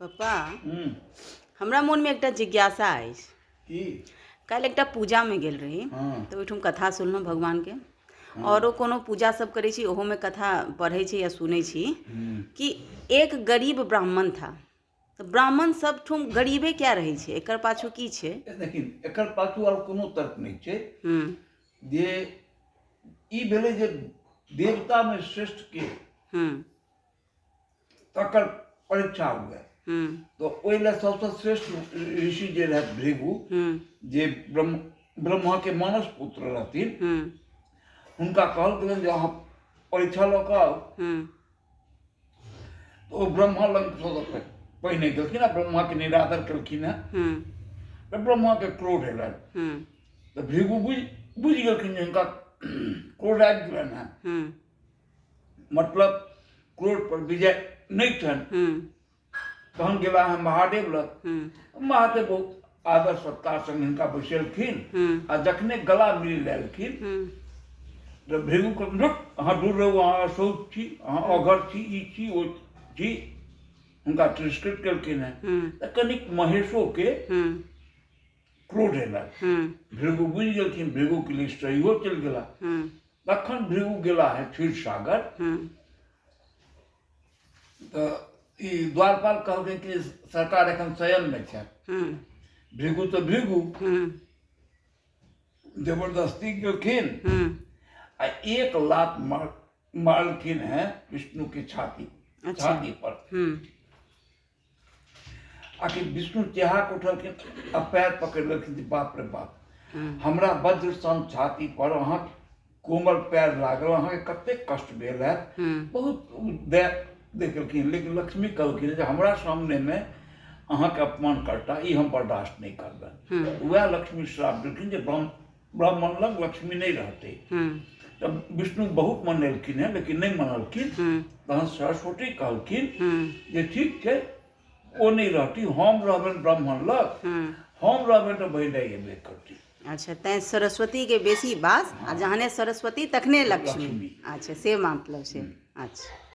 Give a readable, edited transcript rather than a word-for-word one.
पप्पा, हमरा मोनमे एकटा जिज्ञासा अछि। की? काल्हि एकटा पूजामे गेल रही। तऽ ओहिठाम कथा सुनलहुँ भगवानके। आओरो कोनो पूजा सब करै छी, ओहोमे कथा पढ़ै छी या सुनै छी कि एक गरीब ब्राह्मण था। तऽ ब्राह्मण सबठाम गरीबे किया रहै छै? एकर पाछू की छै? देखिन, एकर पाछू आर कोनो तर्क नहि छै। जे ई भेलै जे देवतामे श्रेष्ठ के तकर परीक्षा हुए, तऽ ओहि लए सबसँ श्रेष्ठ ऋषि जे रहथि भृगु, जे ब्रह्माके मानस पुत्र रहथिन, हुनका कहल गेलनि जे अहाँ परीक्षा लऽ कऽ आउ। तऽ ओ ब्रह्मा लग सबसँ पहिने गेलखिन आ ब्रह्माके निरादर केलखिन हेँ, तऽ ब्रह्माके क्रोध एलनि। तऽ भृगु बुझि बुझि गेलखिन जे हिनका क्रोध आबि गेलनि हेँ, मतलब क्रोध पर विजय नहि छनि। तहन गेला हँ महादेव लग। महादेव बहुत आदर सत्कार संग हिनका बैसेलखिन आ जखने गला मिल लेलखिन तऽ भृगु कहलखिन, रुक, अहाँ दूर रहू, अहाँ अशौच छी, अहाँ अघर छी, ई छी, ओ छी। हुनका तिरस्कृत केलखिन हेँ। तऽ कनिक महेशोके क्रोध एलनि। भृगु बुझि गेलखिन, भृगुके लिस्ट इहो चलि गेला। तखन भृगु गेला है क्षीर सागर, तऽ ई द्वारपाल कहलकै कि सरकार एखन शयनमे छथि। भृगु तऽ भृगु जबरदस्ती गेलखिन आ एक लात मारलखिन है विष्णु के छाती छाती पर। आखिर विष्णु चेहा के उठलखिन आ पैर पकड़ि लेलखिन जे बाप रे बाप, हमरा वज्र सन छाती पर अहाँ कोमल पैर लागल, अहाँके कतेक कष्ट भेल हैत। बहुत दया देखेलखिन, लेकिन लक्ष्मी कहलखिन जे हमरा सामनेमे अहाँके अपमान करता, ई हम बर्दाश्त नहि करबनि। वएह लक्ष्मी श्राप देलखिन जे ब्राह्मण लग लक्ष्मी नहि रहतै। तऽ विष्णु बहुत मनेलखिन हेँ, लेकिन नहि मनलखिन। तहन सरस्वती कहलखिन जे ठीक छै, ओ नहि रहती, हम रहबनि ब्राह्मण लग, हम रहबनि तऽ बहिन एबे करती। अच्छा, तैँ सरस्वतीके बेसी वास, आ जहने सरस्वती तखने लक्ष्मी। अच्छा, से मतलब छै। अच्छा।